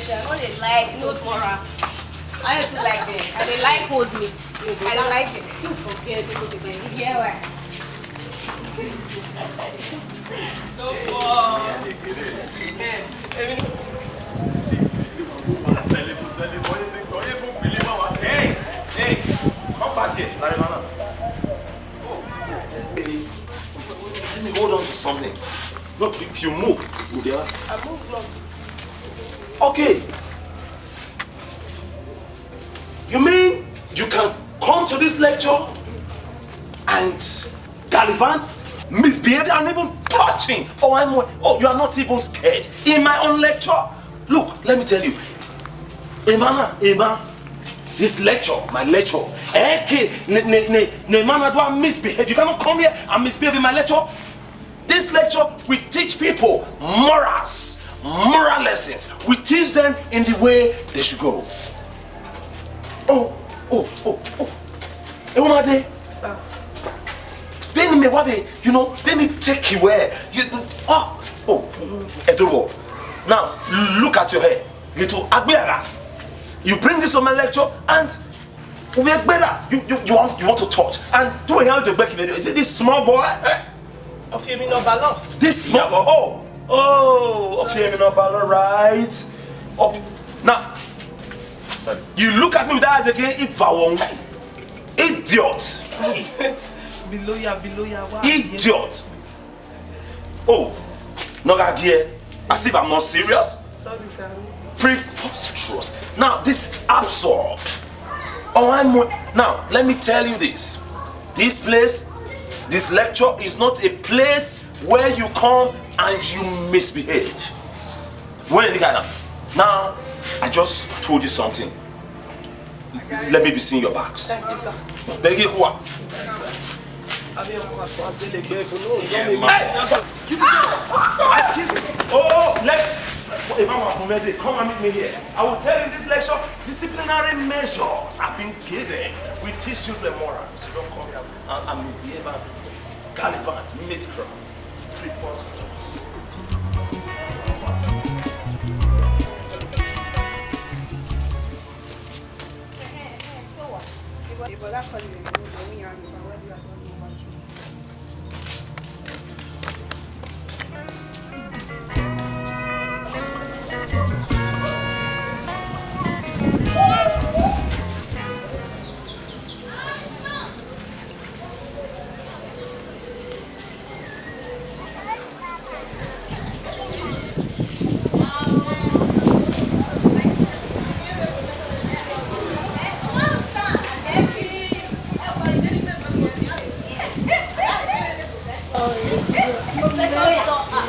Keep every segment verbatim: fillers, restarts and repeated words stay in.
I no dey like small small rats. I no too like them. I dey like old meat. I dey like them. You forget people dey buy. Yeah, why? No boy. Hey, hey, come back here, Larry Mana. Oh, hey, let me hold on to something. Look, if you move, you there. I move not. Okay. You mean you can come to this lecture and gallivant, misbehave, and even touch him? Oh, I'm, oh, you are not even scared in my own lecture. Look, let me tell you, Emana, Emma, this lecture, my lecture, eh, ke, ne, ne, ne, ne, Emana, do I misbehave? You cannot come here and misbehave in my lecture. This lecture, we teach people morals, moral lessons. We teach them in the way they should go. Oh, oh, oh, oh. Ewumade. Sir. Vbene mẹ wa vbe, you know, let me take you where you, oh, oh, Edobo. Now, look at your hair. Little Agbiara. You bring this to my lecture and we gbera. You, you, you want, you want to touch. And do you have the back video? Is it this small boy? Eh? Ofiemi no balo. This small, oh, oh, Ofiemi no balo, right? Of, now, you look at me with that eyes again, if I won't. Idiot. Below ya, below ya, wa. Idiot. Oh, no, God, here. As if I'm not serious. Sorry, sir. Preposterous. Now, this absurd. Oh, I'm. Now, let me tell you this. This place, this lecture is not a place where you come and you misbehave. When you kind of, now, I just told you something. Let me be seeing your backs. Thank you, sir. Begi kuwa. Hey! Oh, let, come and meet me here. I will tell you this lecture, disciplinary measures have been given. We teach children morals. You don't come here and, and misbehave and gallivant, miscreant. Preposterous. Professor Doctor.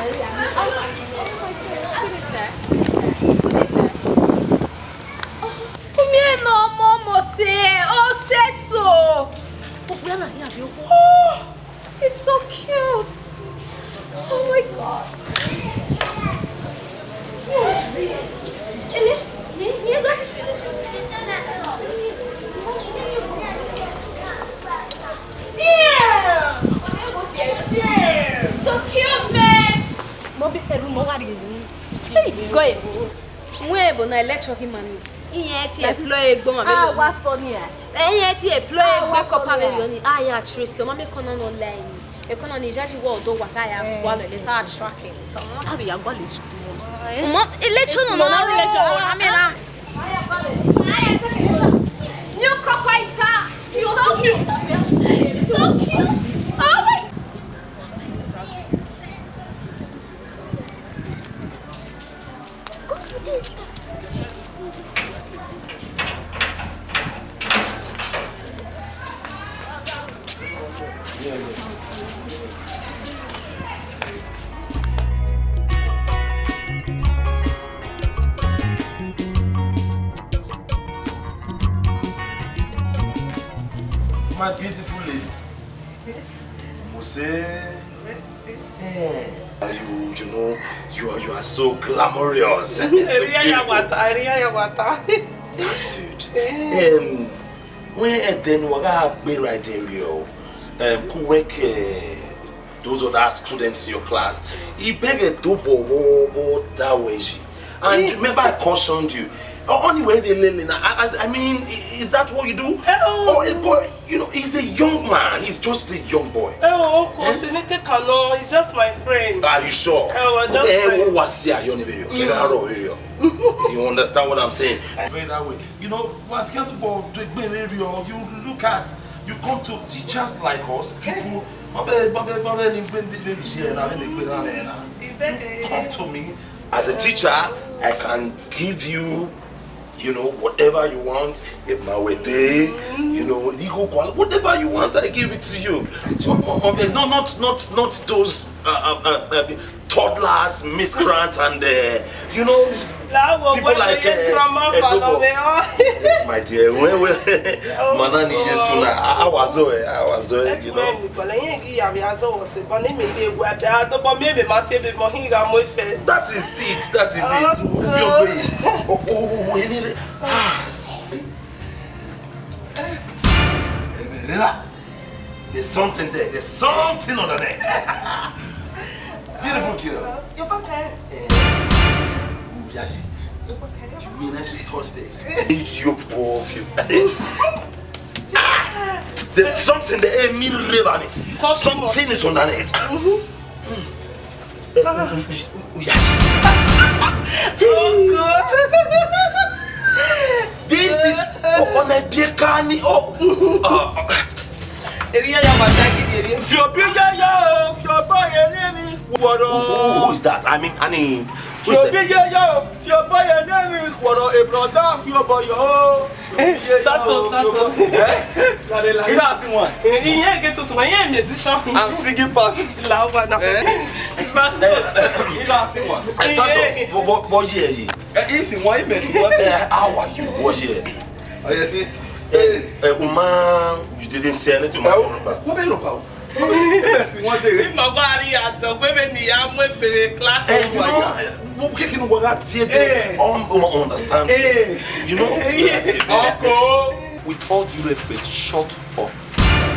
Good day, sir. Good day, sir. Umiẹn ne ọmọ mose, ọ sẹ eso. Okpia na hia vbe okhuo. Oh, he's so cute. Oh my God. Damn! So cute, man. Mo bi eru mo gha rhie emwi. Hey, go ahead. Wẹ ebo na lecture ghi ma ni. Iran ti employ egbe ọmwa vbe. Ah, wa sọ nia. Iran ti employ egbe kọpa vbe yo ni. Ah, ya trust. Ma mẹ kọna nọ lie ni. Ekọna ni jaji wẹ ọdọ wa ka ya gua lẹ leta track it. A vbe ya gua lẹ school. Ma lecture nọ na lecture. A mẹ na. New copper in town. You so cute. So cute. Oh my. My beautiful lady. Mose. Eh, you, you know, you are, you are so glamorous and so beautiful. That's good. Eh. Um, when, eh, then we gha be right there, yo. Um, ku work, eh, those other students in your class. I beg a double wo, wo, that way. And remember, I cautioned you. O- Only way they lele na. I, I, I mean, i- is that what you do? Oh, a boy, you know, he's a young man. He's just a young boy. Oh, of course, Seneca cannot. He's just my friend. Are you sure? Oh, I just Eh, friend. Who was here? You know, very well. You understand what I'm saying? I feel that way. You know, what can't do, but to explain very well. You look at, you come to teachers like us, people. Baba, baba, baba, ni gbe, gbe, gbe, gbe, na, ni gbe, na, na, na. You come to me as a teacher, I can give you, you know, whatever you want. If my way day, you know, legal qual-, whatever you want, I give it to you. No, not, not, not those uh, uh, uh, uh, toddlers, miscreants, and uh, you know, Láwo people like gbọ́dọ̀ yé uh, drama Edobo. Falọ vẹ ọ. My dear, well, well, Oh, mana ni yes God. Kuna, I, I was so, I was so, you know. Mẹn ni bọlẹ yẹn ghi ya vbe azọ wọ se bọ ni mi ye wa da to bọ mi ebe ma ti ebe mọ hin gha mo first. That is it. That is it. Oh, Obi God. Ogbe. Oh, oh, oh, oh, oh, oh, oh. Ah. Ebe rela. There's something there. There's something on the net. Beautiful girl. Your back. Eh, Uyaji. Your back. You mean I should touch this? You poor. Ah, there's something there. Eh, mi rela ni. Something is on the net. Mm-hmm. Eh, Uyaji. Oh God. This is oh, on a beer can. Oh. Uh, Eri ya ya wa da gidi eri. Fi obi ya ya o, fi obo ye ne mi wọrọ. Who, who, who is that? I mean, I mean, who Fi is obi that? Ya ya o, fi obo ye ne mi wọrọ, a brother fi obo yo. Eh, Santos, Santos. Eh? You don't see one. Eh, he ain't get to see one. He ain't musician. I'm singing past. Loud one. Eh? Santos. You don't see one. Eh, Santos, what, what, what year are you? Eh, he see one, he may see one. Eh, how are you? What year? Oh, you see? Eh, eh, Uma, you didn't say anything about Yoruba. What about Yoruba? He may see one day. Ima wa ri azọ, we be ni ya mu ebere class. Eh, you know, we can work out here. Eh. Um, um, understand. Eh. You know? Yes. Uncle. With all due respect, shut up.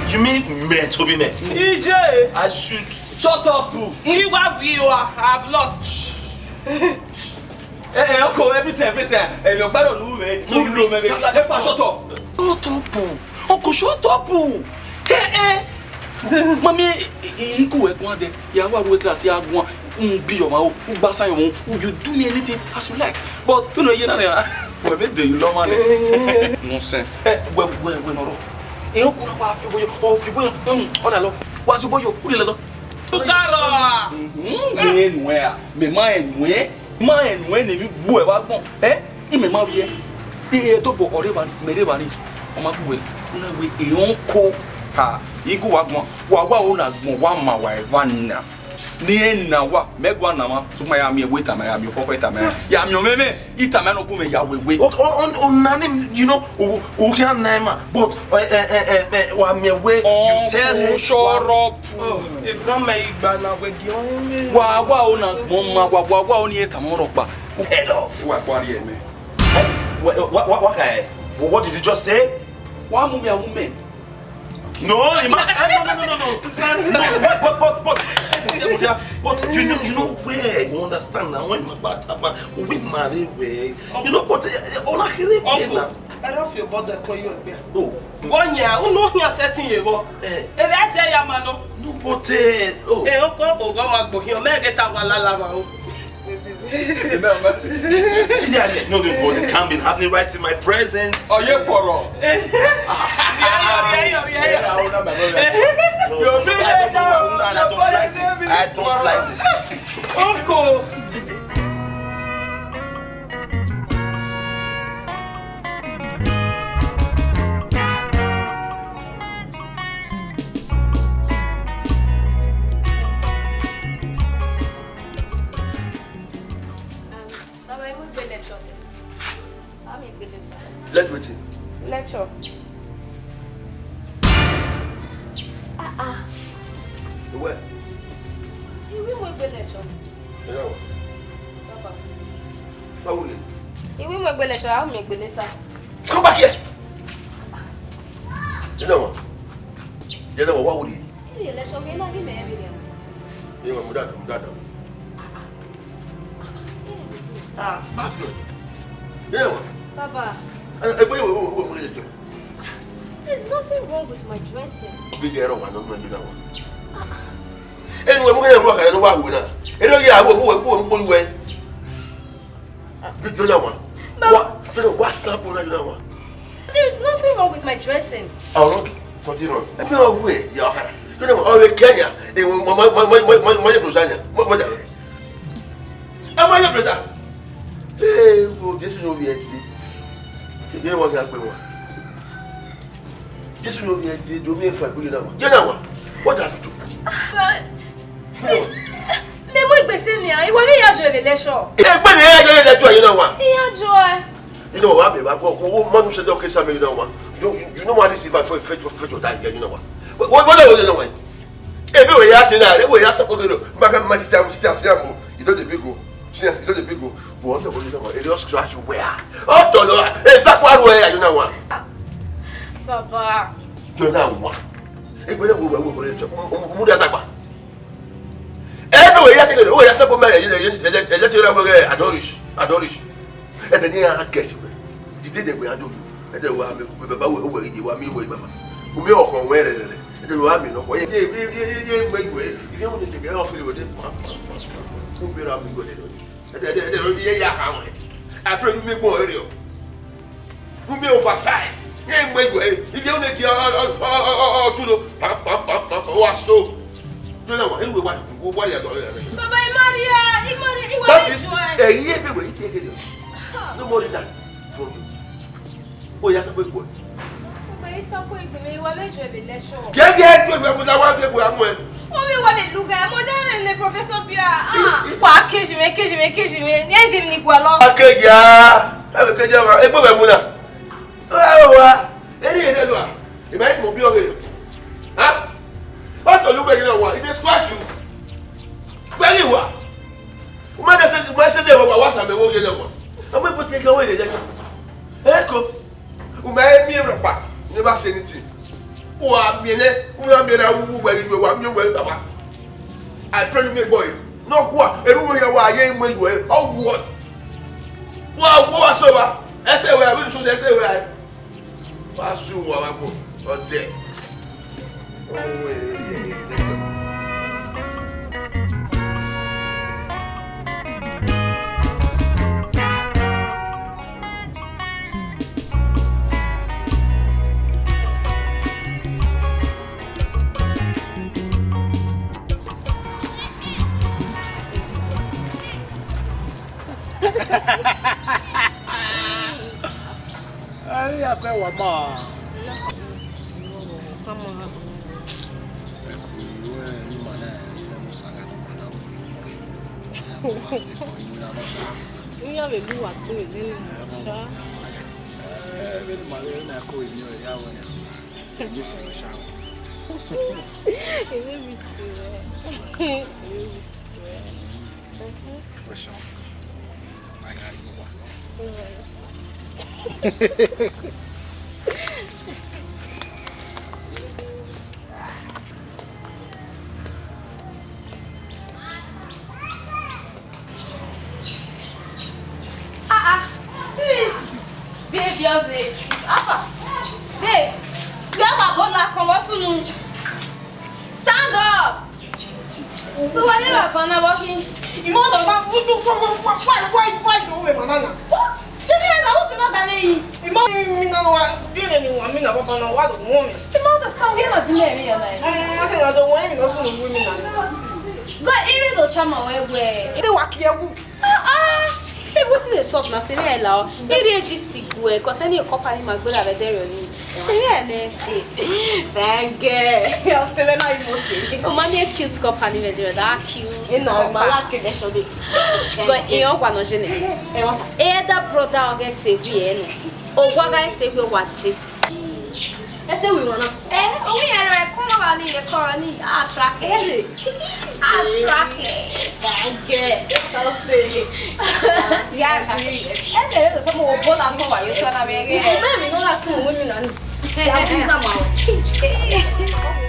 You mean me, Tobi me? E J. I should. Shut up. Iwa we are. I've lost. Eh, eh, uncle, everything, everything. Eh, your brother, no, man. No, no, man. Shut up. Shut up. Uncle, shut up. Eh, eh. Mami, iku we guan de. Ya wa ru class ya guan. Un bi your ma o. U gba sa yo. You do me anything as you like. But you know, you know, we be dey you love man. Nonsense. Eh, we, we, we no ro. E uncle na wa fi boyo. O fi boyo. Um, o da lọ. Wa fi boyo. U de lọ. Ugaro. Mhm. Me nuẹ a. Me ma nuẹ. Ma nuẹ ne mi bu ẹ vbe agbọn. Eh? Imẹ ma viẹ. E, e, Edobo, ọ rre evba ni, mẹ rre evba ni. Ọ ma bu wẹ. U na wẹ, e uncle. Ha, igu wa gbọn. Wa wa o na gbọn, wa ma wa eva na. Ni e na wa, mẹ gua na ma. Sokpan ya miẹn wẹ tama, ya miẹn ọkhọkhọ tama. Ya miẹn ọmẹmẹ, itama nọ gu mẹ ya wewe. O, o, o, o na ni, you know, o, o khian na ima, but, eh, eh, eh, eh, eh, wa miẹn wẹ, you tell him. Uncle, shut up. Oh, e grandma igba na wẹ gi ọnrẹn. Wa wa o na gbọn ma, wa wa wa o ni e tama rhọkpa. Head off. Wa kpariẹ mẹ. What, what, what, what, eh, what did you just say? Wa mu mi, a mu mẹ. No, he might, eh, no, no, no, no, no. No, but, but, but, but, but you know, you know where you understand now when my bad man, we marry where, you know, but, eh, eh, all I hear is Uncle, now. I don't feel about that call you a beer. Oh. Wọ́n yẹn, ó ló yẹn sẹ́tì yẹn wọ. Eh. Ebe a tẹ ya ma nọ. No, but, eh, oh. Eh, ọkọ, ọgọ ma gbọ hin, ọmọ ẹgẹ ta wa lala ma o. See there, no, no, but it can't be happening right in my presence. Ọyẹ pọrọ. Yeah, yeah, yeah, yeah, yeah. No, no, no, no, no, no, I don't like this. I don't like this. Uncle. Baba, I wan go lecture. How many go lecture? Let's wait. Lecture. Ah, ah. Where? You will go lecture. Yeah. Baba. Báwo ni? Ìwé ìmọ̀ ẹgbẹ́ lecture, how many go lecture? Come back here. You know what? You know what? What would you? Ẹ lè lecture mi náà kí mẹ́rin mi lè. You know what? Mudada, mudada. Ah, back to you. Yeah, what? Baba. Eh, eh, wait, wait, wait, wait, wait, wait. There's nothing wrong with my dressing. Big girl, one, no, no, you know what? Anyway, mo kàn ń wá kàrẹ́ ló wà wò náà. Eré oyè àwọn òmùwẹ̀ kú òmùpọ̀ ìwẹ̀. Bí jóná wa. Baba. Wá, jóná wa sample náà jóná wa. There's nothing wrong with my dressing. Ọ̀rọ̀ kì, something wrong. Ẹ bí wọ́n wú ẹ̀ yà ọ̀kadà. Jóná wa, ọ̀rẹ́ Kenya, èwo mọ, mọ, mọ, yẹ bùrọ̀sà yẹn. Mọ, mọ dàrú. Ẹ má yẹ bùrọ̀sà. Ee, wo, Jésù ló rí ẹ dìde. Ṣèjẹ́ wọn kì í pè wá. Jésù ló rí ẹ dìde, do mi ẹ fà gbé jóná wa. Jóná wa, what has it do? Mẹ mu igbese nian, iwẹ vbe ya jọ ẹvbo election. Egbe ne ya jọ ẹvbo election, you know what? Iran jọ ẹ. You know what, babe? I go, go, go, man, who said, okay, Sammy, you know what? You, you, you know what, this is for, for, for, for your time, you know what? What, what, what, you know what? Ebe wẹ ya te na, ebe wẹ ya sẹ koko, baga ma ti ta, ti ta, si amo. You don dey big o. See, you don dey big o. But you know what? It just scratch you well. Oh, to lo, e sa kwa ru ẹ, you know what? Baba. You know what? Egbe ne wo, wo, wo, wo, wo, wo, wo, da sa kwa. Ebe wẹ ya te, wẹ ya sẹ koko, man, you know, you, you, you, you, you, I don't reach, I don't reach. Ẹdẹ ne iran get wẹ, dide dẹ wẹ a do yo. Ẹdẹ wẹ a mẹ, wẹ baba wẹ, wẹ iye wa mi wẹ ibaba. U mi ọkhọ wẹ rẹrẹrẹ. Ẹdẹ wẹ a mẹ nọ wẹ, ye, ye, ye, ye, ye, wẹ, wẹ. Iye wẹ ne jẹgẹ ọ feel wẹ de, pa, pa, pa, pa, pa. U mi ra mi wẹ de. Ẹdẹ, ẹdẹ, ẹdẹ, ye ya kha wẹ. I pray you make more area. U mi oversize. Ye wẹ, wẹ. Iye wẹ ne ki ọ, ọ, ọ, ọ, ọ, ọ, tu lo. Pa, pa, pa, pa, pa, wa so. Do that one. Anyway, why? Why you do that? Baba, Imaria, Imaria, Iwa. That is, eh, yeah, baby, it take it. No more than that from you. Oh, yes, I'm going. Baba, it's a quick, baby. Iwa, make sure be less sure. Yeah, yeah, do it. I'm going to go. I'm going. Oh, mi wa mi luga, mo je re ne Professor Bia. Ah, wa kejime, kejime, kejime. Ni eji mi ni gua lọ. Akeja. Ẹ keja wa. E gbe mu na. Wa wa. Eri ere lo a. Ima imo bi ọghe. Ha? Ọ tọ lu wẹ ghi na wa, it dey scratch you. Wẹ ghi wa. U ma da sẹ, u ma sẹ de wa, wa sa mẹ wo ghe na wa. Ọmọ ibo ti kẹkẹ wẹ ghe na. Eko. U ma miẹn rọkpa, you never say anything. U wa miẹn nẹ, u na miẹn na wu wẹ ghi wẹ wa miẹn wẹ baba. I pray you make boy. No wa, eru wẹ ya wa ye mu yu ẹ. Ọ wọ. Wa, wa, wa so wa. Ẹsẹ wẹ, a wẹ so ẹsẹ wẹ. Wa su wa wa kpo ọdẹ. Ohun ere ere ere ere. Ẹ, ya fẹ wa ma. Ẹ ku iruẹ ni ma na, ẹ, mo sa gha ni ma na. Iran vbe lu uwa kpere nene sha. Ẹ, vbene ima vbe na ko eni ọre ya wẹ na. Emi si wẹ sha. Emi si wẹ. Emi si wẹ. Emi si wẹ. Mhm. Wẹ sha. Ma gha rrie uwa. Ah, ah, this babe just dey sleep. Alpha, babe, you have a bola, come on, soon. Stand up. So why you have fun walking? You know that, why, why, why, why, why you wear banana? What? Simi na, what's not that name? Ima mi na no wa, bi ne ni wa mi na baba na wa do mo mi. Ima understand, we na di me mi ya na. Mm, I say na do wa mi no so no mi na. Go iri do sama we we. Te wa ki ewu. Ah, ah. Hey, wetin dey sup na? Simi e la o. Iri e gist gue, cause any company ma gbera be there ni. Simi e ne. Thank you. I'll stay there now, you must say. O ma mi cute company be there, that cute. Ina ma la ke de so de. But iye ọkpa nọ ye nẹ. Ẹ, what? Elder brother ọghe Sebi ẹ nọ. Owa gha Sebi wa je. Ese wi wana. Eh, owi yẹn rẹ kọ́ wa ni ye kọ́ ni, a track. Ere. A track. Thank you. I'll say. Ya track. Ẹ bẹ̀rẹ̀ lọ fẹ́ mo wo bọ́lá kọ́ wa yóò tọ́ na mi ẹgẹ́. Ìbùmẹ́ mi ló rà fún òun mi náà ni. Ìyá fún ìgbà máa wọ̀. Ah, ah,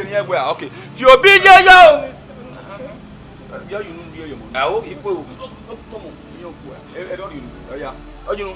kere iran wẹ, okay. Fi obi ye yo. Yo, you know, yo, yo, man. Awo, ikpe o. Come on, you know, ẹ, ẹ, don't you know? Oya, oya, you know.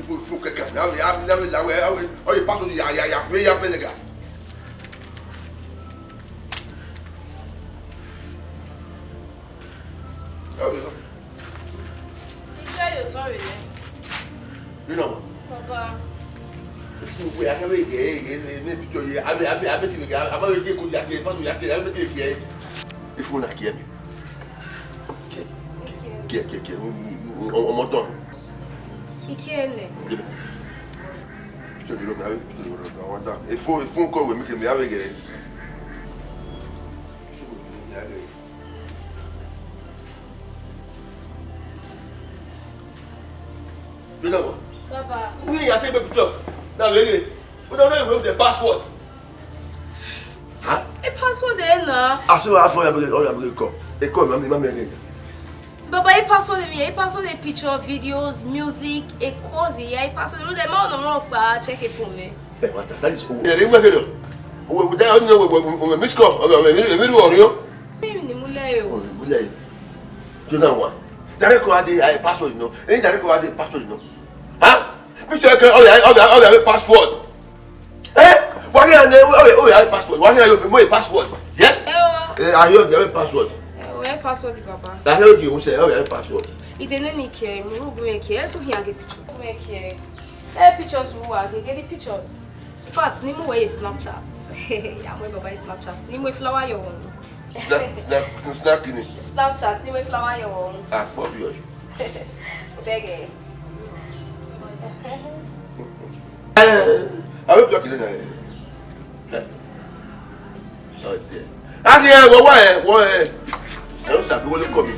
Ibo fo kẹkẹ, na we, na we la we, a we, ọ ye passport ya, ya, ya, we ya fẹ nẹga. Ọ ye nọ. Ibi ọyọ tọ rẹ nẹ. Ina. Baba. Esi we, a kẹ vbe ghe, ghe, ghe, ne picture ye, a be, a be, a be ti vbe ghe, a ma vbe je ko ya ke, passport ya ke, a be ti vbe ghe. Ifu na kie mi. Kie, kie, kie, kie, ọmọ dọn. Ikiẹnẹ. Picture de lo mi, a vbe picture de lo mi, a wa da. Efo, efo ko we mi ke mi a vbe ghe. You know what? Baba. Uye ya se be picture. Na vbe ghe. We don't know the password. Ha? E password ẹ na. Aso afọ ya bege, ọ ya bege kọ. E kọ ma mi ma mi ege. Baba, e password mi, e password e picture, videos, music, e calls ya, e password. Ru de ma ọnọ mọ kpa check e phone mẹ. Ẹ wa ta, that is owo. Ẹ rẹ wẹ kẹdọ. Owo, owo, that, you know, we, we, we, we miss call. Owo, we, we, we, we, we, we, Mimi ni mu lẹ yo. Owo, mu lẹ yo. You know what? Direct call ade, I password, you know. Any direct call ade, password, you know. Ha? Picture ke, ọ ya, ọ ya, ọ ya password. Eh? Wa ghi ne, ọ ya, ọ ya password. Wa ghi ne, mo password. Yes? Ẹ o. Eh, I hear the password. Ẹ o, ẹ password, Baba. I hear the, you say, ọ ya password. Ide nene ke, mo ru gu me ke, ẹ tu hian ge picture. Gu me ke. Ẹ pictures ru wa, ge, ge the pictures. In fact, ni mu wẹ ye Snapchat. Ya mu Baba ye Snapchat. Ni mu flower yo. Snap, snap, snap kini? Snapchat, ni mu flower yo. Ah, pop yo. Bẹgẹ. Eh, a vbe block ile na. Eh. Ọdẹ. A ni ẹ wọ wọ ẹ, wọ ẹ. Ẹ ló sàbí wọlé kọ mi.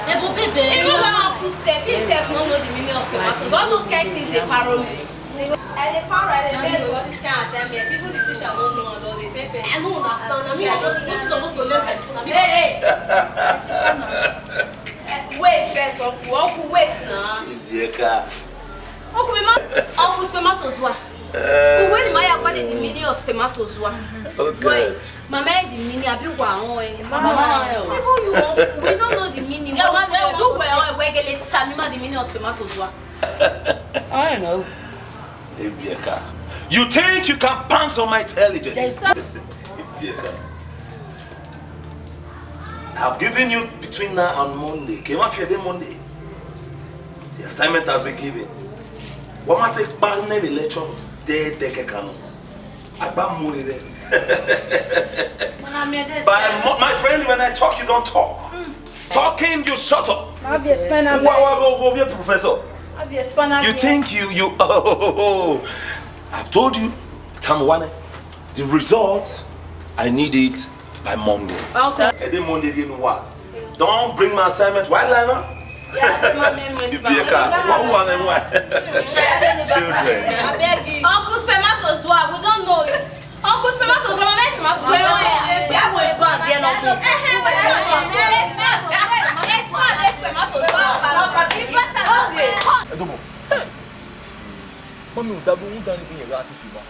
Ebo baby. Even my uncle sef, he sef no know the meaning of spermatozoa. All those kind things dey paro me. I dey paro, I dey vex for all this kind assignment. Even the teacher no know, and all the same person. I no understand. I mean, I don't, what is supposed to learn for school? I mean, hey, hey. Eh, wait first, uncle. Uncle, wait now. Ibieka. Uncle, me ma, uncle, spermatozoa. Eh. When my uncle the meaning of spermatozoa. Oh, God. Mama, the meaning, abi wa on, eh. Mama, even you, uncle, we don't know the meaning. Yeah, what we do well, we get later, me ma the meaning of spermatozoa. I don't know. Ibieka. You think you can pounce on my intelligence? There's some- Ibieka. I've given you between now and Monday. Ke ma fi ẹdẹ Monday. The assignment has been given. Wa ma te kpa nẹ vbe lecture dẹdẹ kẹkan nọ. A gba mu rre. By mo-, my friend, when I talk, you don't talk. Talking, you shut up. Obvious, man, I'm Wa, wa, wa, wa, wa, professor. Obvious, man, You I'm think you, you, oh, I've told you, Tamuwane, the result, I need it by Monday. Okay. Ẹdẹ Monday, you know what? Don't bring my assignment. Why, Lana? Yeah, my memory is Ibieka. What, who are they? What? Children. I beg you. Uncle Spermatozoa, we don't know it. Uncle Spermatozoa, my man Spermatozoa. That was bad, yeah, no. Eh, eh, wait, wait, wait, wait, wait, wait, wait, wait, wait, Spermatozoa. Edobo. Mami, u da bu, u da ni bi yẹn gha ti si ba.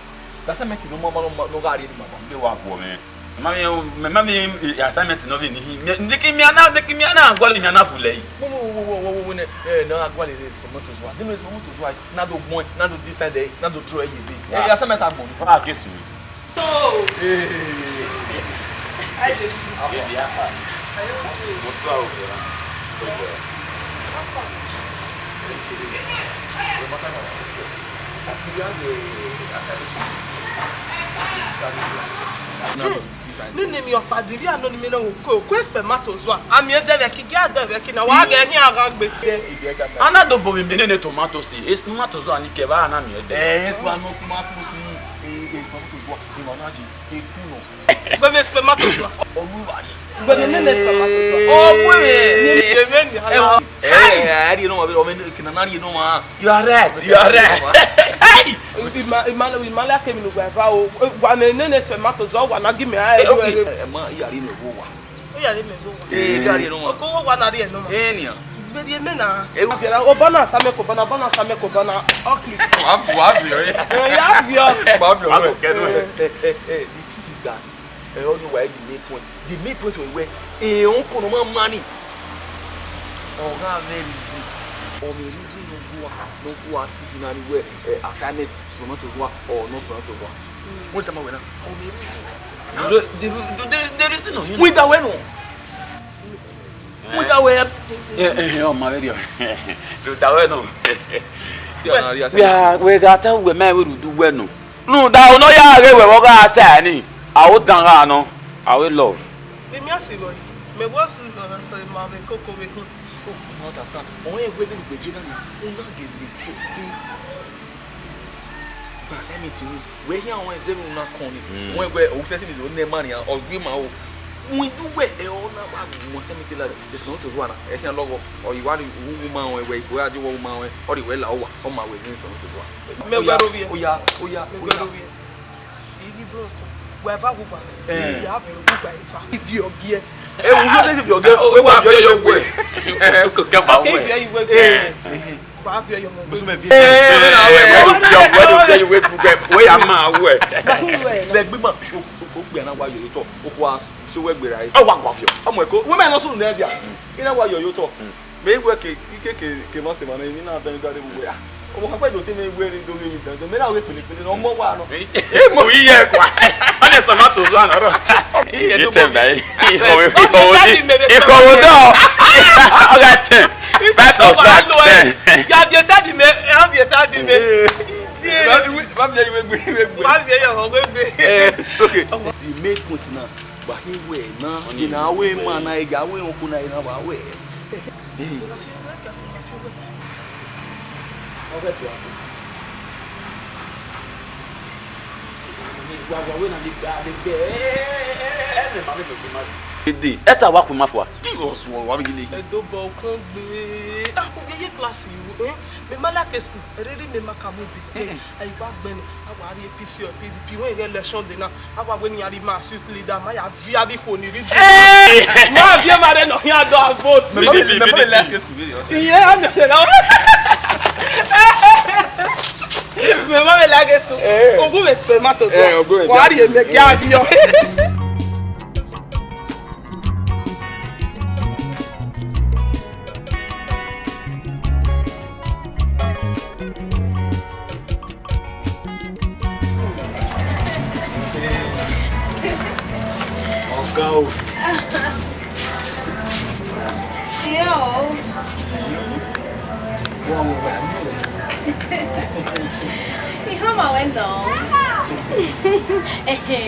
Assignment nọ ma, ma, ma, nọ gha rhie ni ma ba. Mẹ wa guọ mwẹ. Mẹ ma miẹn, mẹ ma miẹn assignment nọ vbe ni hi. Mẹ, de ki mia na, de ki mia na, gualọ mia na fulẹ yi. Wo, wo, wo, ne, eh, na gualọ Spermatozoa. De Spermatozoa, na do gbọn, na do defend, na do throw ye be. Eh, assignment agbọn. Wa ke su. So. Hey. Hi, baby. Baby, how far? Are you okay? What's up, bro? Good, bro. How far? Nene mi ọkpa de via nọ ni mẹ nọ ko ko Spermatozoa. Ami ẹdẹ vbe ki gia dẹ vbe ki na wa ghe hin aghan gbe. Ana do bo mi nene tomato si. Spermatozoa ni kẹ vbe ana mi ẹdẹ. Eh, Spermatozoa. Spermatozoa. Ima na ji eku nọ. Wẹ mẹ Spermatozoa. Ọgbu ivba ni. Wẹ mẹ nene Spermatozoa. Ọgbu ivba. Ni yevbe ni. Eh, a rhie nọ ma vbe, ọ vbe kina na rhie nọ ma. You are right. You are right. Hey! Ima, ima, ima la kemi nu gba eva o. Wa mẹ nene Spermatozoa, wa na gi mẹ a. Eh, okay. Eh, ma, I ya rhie nọ vbe owa. Ọ ya rhie mẹ vbe owa. Eh, I ya rhie nọ ma. Oko wa na rhie nọ ma. Eh, nian. Vbe rhie mẹ na. Eh, obọ na sa mẹ kobọ na, obọ na sa mẹ kobọ na. Okay. Wa, wa bi ọ, eh. Eh, ya bi ọ. Wa bi ọ. Wa ko kẹnu. Eh, eh, eh, eh, the truth is that, eh, ọni wa the main point. The main point wẹ, eh, ọkọ nọ ma ma ni. Ọ gha mwẹ reason. Ọ mwẹ reason ne ọ gua, ne ọ gua teach na ni wẹ, eh, assignment, Spermatozoa or no Spermatozoa. Wẹ tama wẹ na. Ọ mwẹ reason. The, the, the, the reason of him. Wẹ da wẹ nọ. Wẹ da wẹ. Eh, eh, eh, ọ ma vbe rriọ. Rhunmwuda wẹ nọ. Wẹ, wẹ gha ta wẹ ma vbe rhunmwuda wẹ nọ. Rhunmwuda ọ nọ ya ghe wẹ vbe ọ gha ta ni. A o dan gha nọ. A o love. Vbe imiansi vbọ, mẹ wẹ ọsẹ ma vbe koko vbe khin. Oh, I understand. Ọ rẹn wẹ vbene ugbeje na ni, u na gele sẹtin gba assignment ni. Wẹ khian ọnrẹn zẹ vbene u na kọn ni. Mm. Wẹ wẹ, o sẹtin vbe do nẹ ma nian, ọ gbe ma o. Windu wẹ, ẹ ọ na wa mu assignment la, Spermatozoa na, ẹ khian lọghọ, ọ i wa rhie uwu ma ruẹn, wẹ ibo ya je wẹ u ma ruẹn, ọ rhie wẹ la uwa, ọ ma wẹ vbe Spermatozoa. Mẹ wẹ ro vbiẹ. Oya, oya, oya. Mẹ wẹ ro vbiẹ. Ighi bro ko, wẹ va wu gba. Eh. Ya viọ wu gba eva. Ivie ọgiẹ. Eh, u yo se ivie ọgiẹ, o wa viọ yo we. Eh, ko ke ba we. Ke ivie yi we. Eh. Wa viọ yo mo. Musu me vi. Eh, we do viọ, we do viọ yo we, we ya ma we. Lẹ gbe ma, o, o, o gbe na wa yo to, o wa so we gbe ra. O wa gba viọ. Ọmọ eko, we ma no sunu ne dia. I na wa yo yo to. Mẹ i wẹ ke, ike ke, ke mwa sẹ emwa nẹ, emwi na dẹ, dẹ, dẹ, wẹ, ah, ọvbokhan kpẹdẹ otọ mwẹ wẹ ne do ghe emwi dandan, mẹ na ghe kpele kpele ne ọ mọ wa nọ. Eh, mo yi ye kua. Honest, ma to zan ọrọ. Ye tẹ ba yi. Ikọwe, ikọwe, ikọwe dọ. Ọga tẹ. Five plus five, ten. Ya bi eta di mẹ, ya bi eta di mẹ. Eh. Ba bi, ba bi ye wegbe, wegbe. Ba bi ye wegbe. Eh, okay. The main point now, ba he wẹ na, ọni na wẹ ma na, ya wẹ ọkọ na, na wa wẹ. Ede, ẹta wa kue ma fua. Ẹdobọ okun gbe. Ah, kò yẹ class yìí, eh? Mi ma like school, ereri mi ma ka mu bi. Eh, eh. Ayi wa gbẹn, a wa ri A P C or P D P, when election dey now, a wa wẹ ne iran rhie ma as youth leader, ma ya viọ avbe ikhuo ni rhie. Hey! Ma viọ ma rre ne ọ khian do a vote. Mẹ ma vbe, mẹ ma vbe like school vbe rriọ. Iye, a nọ nọ. Mẹ ma vbe like school. Eh. Ogun vbe spermato. Eh, ogun vbe. Wa rhie mẹ gie a viọ. Ọga o. Yo. Wọ́n wọ wẹ̀ ní ìwẹ̀. Ihama wẹ nọ. Ehe.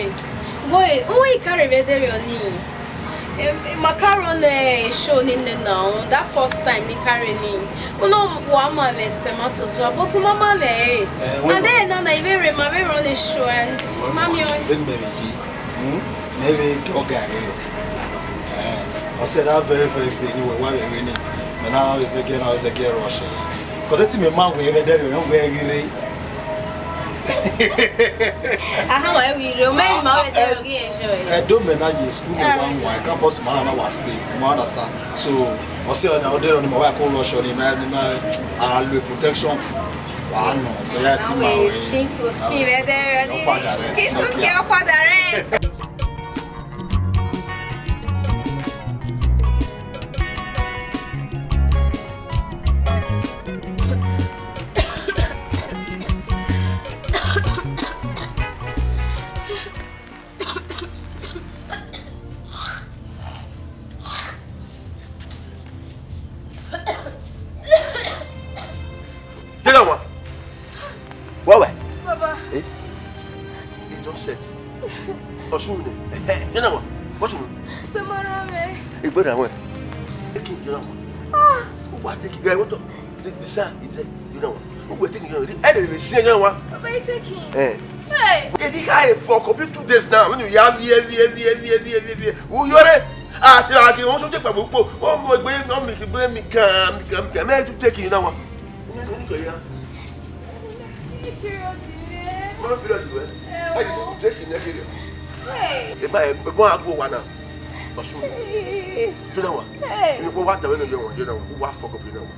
Wẹ, uwe ikare vbe dere ọni. Em, ma karo ne show ni nene na, that first time ni kare ni. Uno wa ma vbe spermatozoa, but mama le. Eh, and then na na ive re ma vbe run the show and mami o. Then me ji. Hmm? Maybe dog guy. Eh, I said that very first day, you were why we ni. Me na Ezekiel, na Ezekiel rush. Kọdẹ ti me ma wẹ gẹdẹ rẹ, wẹ gire. Aha, wẹ gire, o me ma wẹ gẹdẹ rẹ, o gire enjoy. Eh, do me na ye school me one one, campus man na wa stay. You understand? So, I say na ode ni ma wa ko rush ni, me, me, I lo protection. Wa no, so yeah, ti ma wẹ. Skin to skin, wẹ gẹdẹ rẹ, skin to skin, upper direct. Ye na wa. Wẹ wẹ. Baba. Eh? It just set. Ọsun ne. Ye na wa. What's wrong? Sẹ ma ra mwẹ. Egbe ra wẹ. Eki ye na wa. Ah. What take it? What? The, the sir, he said, you know what? Who will take it? Ẹ lè lè ṣe yẹn wa. Baba, he take him. Eh. Hey. Èyí ká ẹ for complete two days now. When you have here, here, here. Who you are? Ah, ti a ki wọn sọ jẹ pẹ̀lú pò. Ó mọ ẹgbẹ́ mi, mi kì í gbé mi kàn, mi kàn, mi kàn. Mẹ́rin tún take it now wa. Ní ní kò yá. Ní period rẹ. Mọ period rẹ. Ẹ wò. Ẹ yìí sọ take it ní period. Hey. Ẹ bá ẹ bọ́ àgbo wa náà. Ọ̀ṣun. Hey. Jóná wa. Hey. Ẹ bọ́ wa tẹ̀wé náà yọ wọn, jóná wa. Wọ́n wá fọkàn pé náà wa.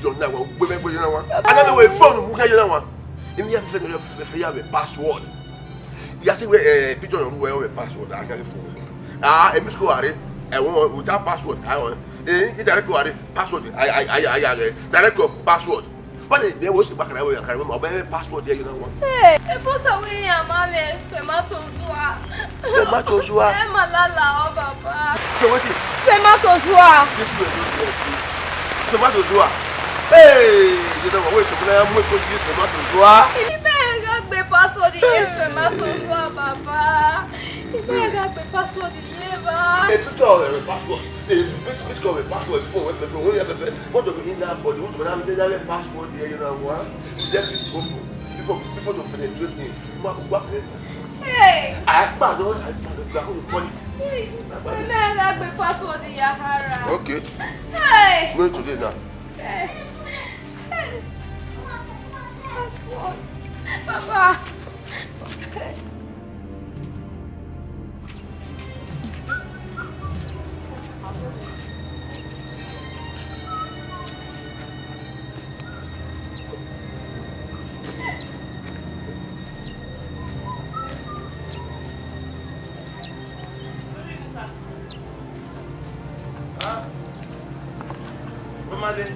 Yọ na wa, gbẹmẹ gbẹ yọ na wa. Another way, phone mu kẹ yọ na wa. Emi ya fẹ fẹ ya wẹ password. Ya si wẹ eh picture yọ wẹ wẹ password a ka phone. Ah, emi school are. I want without password. I want. Eh, direct are password. I I I I direct password. Wọ́n lè bẹ̀rẹ̀ wọ́n sì bá kàrà wọ́n yà kàrà wọ́n, ọ̀bẹ password yẹ yìí náà wọ́n. Hey, ẹ fọ́ sàwé yẹn àmọ́ mi spermatozoa. Spermatozoa. Ẹ mà lálà ọ bàbá. So wetin? Spermatozoa. This way no be okay. Spermatozoa. Hey, you know what? Wait, so when I am waiting for you, spermatozoa. Èmi bẹ́ẹ̀ gá gbé password yẹn spermatozoa bàbá. Èmi bẹ́ẹ̀ gá gbé password yẹn bá. Ẹ tún tọ̀ ọ̀rẹ́ rẹ̀ password. Ẹ bí bí kò rẹ̀ password fún ọ̀rẹ́ fẹ́ fún ọ̀rẹ́ fẹ́ fẹ́. Wọ́n tó fi ní náà bọ̀dì, wọ́n tó fi náà ní náà password yẹn yẹn náà wá. Just before before before to penetrate me. Wá wá fẹ́. Hey. Àgbà lọ àgbà lọ gba kó lọ pọ́lì. Hey. Ẹ mẹ́rin la gbé password yẹn hara. Okay. Hey. No today now. Hey. Password. Baba. Huh? Romale,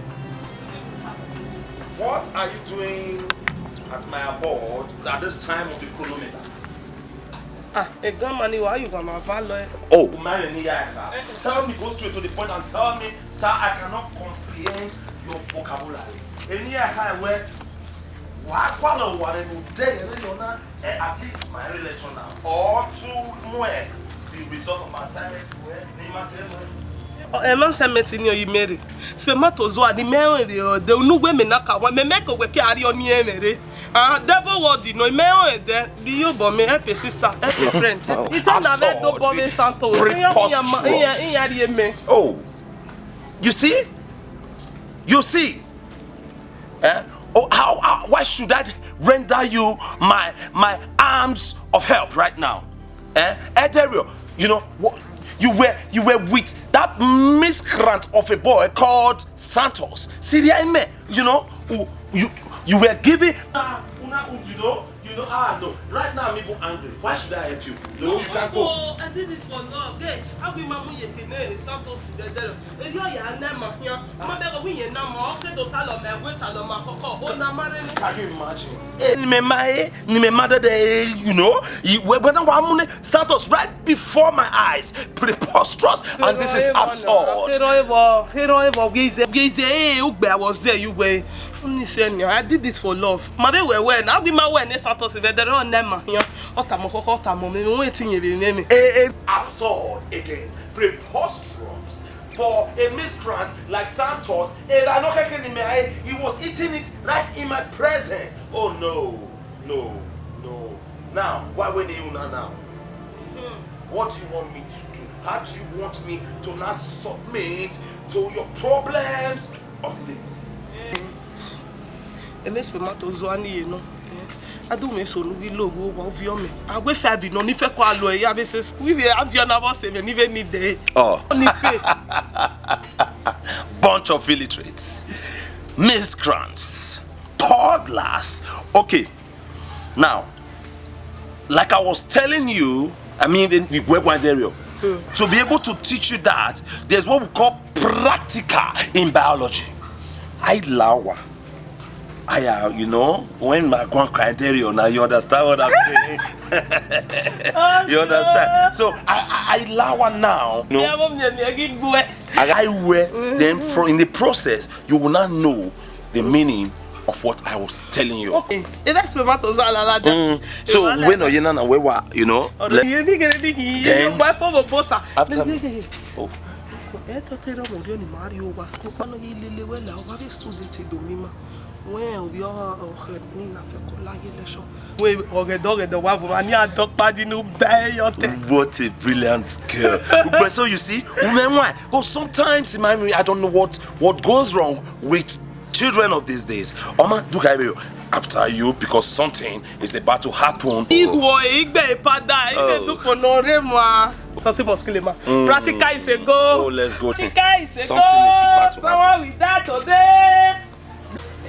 what are you doing at my abode at this time of the chronometer? Ah, a grandma ni wa, you gonna value. Oh. Marry me, yeah. Tell me, go straight to the point and tell me, sir, I cannot comprehend your vocabulary. Eni ya ka wẹ, wa kwa lọ wa rẹ no de, ẹ, at least my lecture now. Or to mu the result of assignment wẹ ni ma kẹ wẹ. Ẹ ma assignment ni ọ yi mere. Spermatozoa ni mẹ rẹn rre ọdẹ, unu wẹ mẹ na ka wa, mẹ mẹ ko wẹ ke a rrie ọni ẹmwẹ rre. Ah, devil word nọ, mẹ rẹn rre ọdẹ. Bi yo bọ mẹ, help a sister, help a friend. Ita na vẹ do bọ vbe Santos. Iyan, iyan, iyan rrie mẹ. Oh, you see? You see? Eh? Oh, how, how, why should I render you my, my arms of help right now? Eh? Ederio, you know, wha- you were, you were with that miscreant of a boy called Santos. Syria, you know, who, you, you were giving. Uh, una, you know, you No, ah, no. Right now, I'm even angry. Why should I help you? No, you can't go. No, I did this for love. Hey, how we mamu ye kene Santos together? Eyo ya na ma hian. Ma bẹghe wẹ iye na ma, ọ ke do talọ mẹ, wẹ talọ ma kọkọ, ọ na ma rre nẹ. Can you imagine? Eh, ni mẹ ma, eh, ni mẹ ma dede, eh, you know, you, when, when I want Santos right before my eyes, preposterous, and this is absurd. Hero evo, hero evo, we say, we say, eh, ugbe, I was there, you were. Only say, no, I did this for love. Ma be wẹ wẹ na, we ma wẹ ne Santos, we there on them, you know. Ọ tama kọkọ, ọ tama mẹ, wẹ ti yẹn vbe mẹ. Eh, eh, absurd again, preposterous. For a miscreant like Santos, if I not taking him, eh, he was eating it right in my presence. Oh no, no, no. Now, why when you now now? What do you want me to do? How do you want me to not submit to your problems of the day? Ene Spermatozoa ni ye nọ. A do mwẹ eso ne u ghi lo vbe owa ovbi ọmọ. A wẹ five nọ, ni fẹ kua lo ẹre ya vbe sẹ school. Ivbi aviọ na vbe ọse mwẹ ni vbe ni dẹ. Oh. Ni fe. Bunch of illiterates, miscreants, toddlers. Okay, now, like I was telling you, I mean, in Igwe Gwanderio, to be able to teach you that, there's what we call practical in biology. I lawa. I, uh, you know, when my grand criteria, now you understand what I'm saying? You understand? So I, I, I lawa now. No. Yeah, mom, yeah, yeah, give way. I, I wear them for in the process. You will not know the meaning of what I was telling you. Okay. If that's spermatozoa, la, la, la. Mm. So when you na na we wa, you know, ọ̀rọ̀ yẹn ní gẹ́gẹ́ bí kì í then yẹ wá fọwọ́ bọ́sà. After me. Oh. Ẹ tọ́ tẹ́ rọmọ rí ọ̀nì máa rí o wa school. Ọ̀nà yìí lele wẹ́ là wá bí student do mi ma. Wẹ́n ò rí ọ̀hẹ́ ní ìlàfẹ́ kọ́ láyé lẹ́sọ̀. Wẹ́n ọ̀gẹ̀dọ̀ ọ̀gẹ̀dọ̀ wà fún wa ní àdọ́pàdé ní bẹ́ẹ̀ yọ tẹ̀. What a brilliant girl. But so you see, women why? But sometimes in my, I don't know what, what goes wrong with children of these days. Oma, do I after you because something is about to happen. Igwe igbe ipada, igbe Oh. Duko no rema. Something must kill him. Mm. Practical is a go. Oh, let's go. Practical is a Something go. Is about to happen. Someone with that today.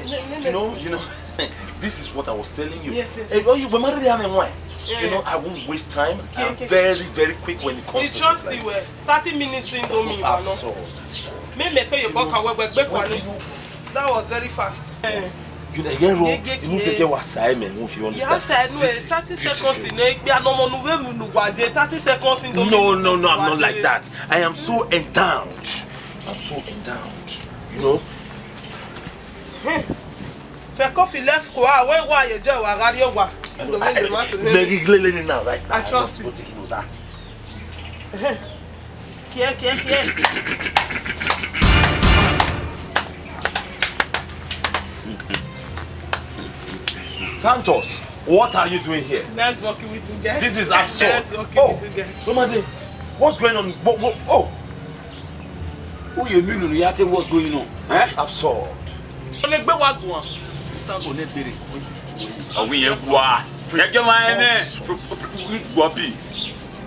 You know, you know, this is what I was telling you. Yes, yes, Hey, yes. Oh, you were married, I mean, why? Yeah. You know, I won't waste time. Okay, I'm okay. Very, very quick when it comes You to trust things you like were. Thirty minutes in don't mean I'm no. So. Me make you fuck away, but back When one. You That was very fast. Eh. You know, you know, Yeah, yeah, you know, yeah. Say, "Get what I mean," you Yeah, understand? Sir, no, This is thirty seconds beautiful. In no, be a no more no way, no, no, one day, thirty seconds in don't No, mean no, no, I'm not one like day. That. I am so endowed. I'm so endowed. You know? Fẹ coffee left kwa, wẹ wa ye je wa gha ri owa. Ẹ lo mi de ma so Mary lele ni now, right now. I I trust want to you. Go take you that. Kiẹ, kiẹ, kiẹ. Santos, what are you doing here? Nice working with you guys. This is absurd. Nice working Oh, with you guys. Romade, what's going on? What, what, oh. Uye mi lulu ya te what's going on? Eh? Absurd. Ole gbe wa guan. Sango ne bere. Ọwọ yẹn gua. Ẹjọ́ máa ń mẹ́. Wọ́n bí.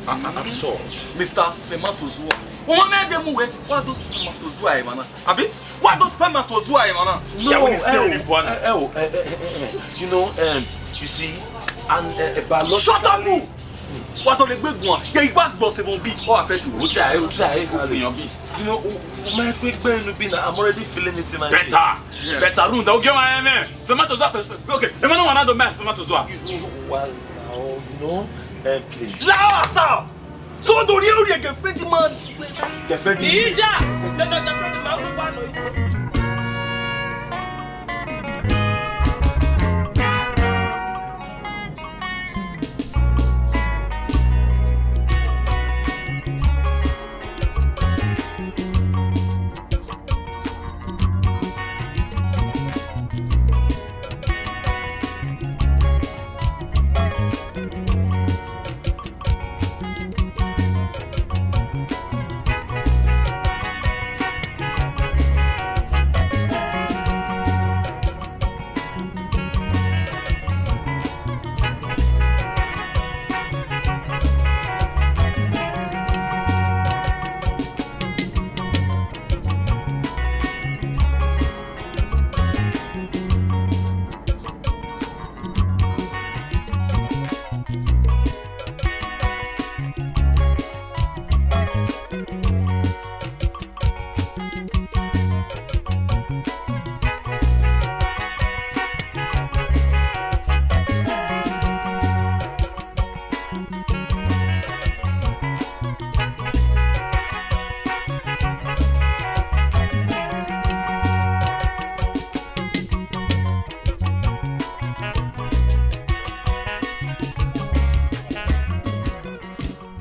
Absurd. Mister Spermatozoa. Wọ́n máa ń dé mú wẹ́. Wá dó spermatozoa ẹ̀ mọ́ná. Àbí? Wá dó spermatozoa ẹ̀ mọ́ná. No, Ìyàwó ni sí ẹ ò, òní fún wa náà. ẹ ò, ẹ, ẹ, ẹ, ẹ, you know, um, you see, and, uh, uh, biologically Shut up! Wá tó lè gbé gun à. Yẹ ìgbà gbọ́ ṣe mọ bí. Ó affect you. Ó try, ó try, ó gbìyànjú bí. You know, o, o máa ń pín gbẹ́ inú bí na, I'm already feeling it in my Better. Better room. Ó gé wa ẹ mẹ́. Spermatozoa pẹ̀lú sperm. Okay, ẹ máa ń wà náà tó mẹ́ spermatozoa. Well, now, you know, um, please. Láwà sá! Sódò rí orí ẹ̀gẹ̀ fẹ́ ti máa. Kẹfẹ́ ti. Ìjà! Dandan jẹ́ fẹ́ ti máa ń wá lọ yìí.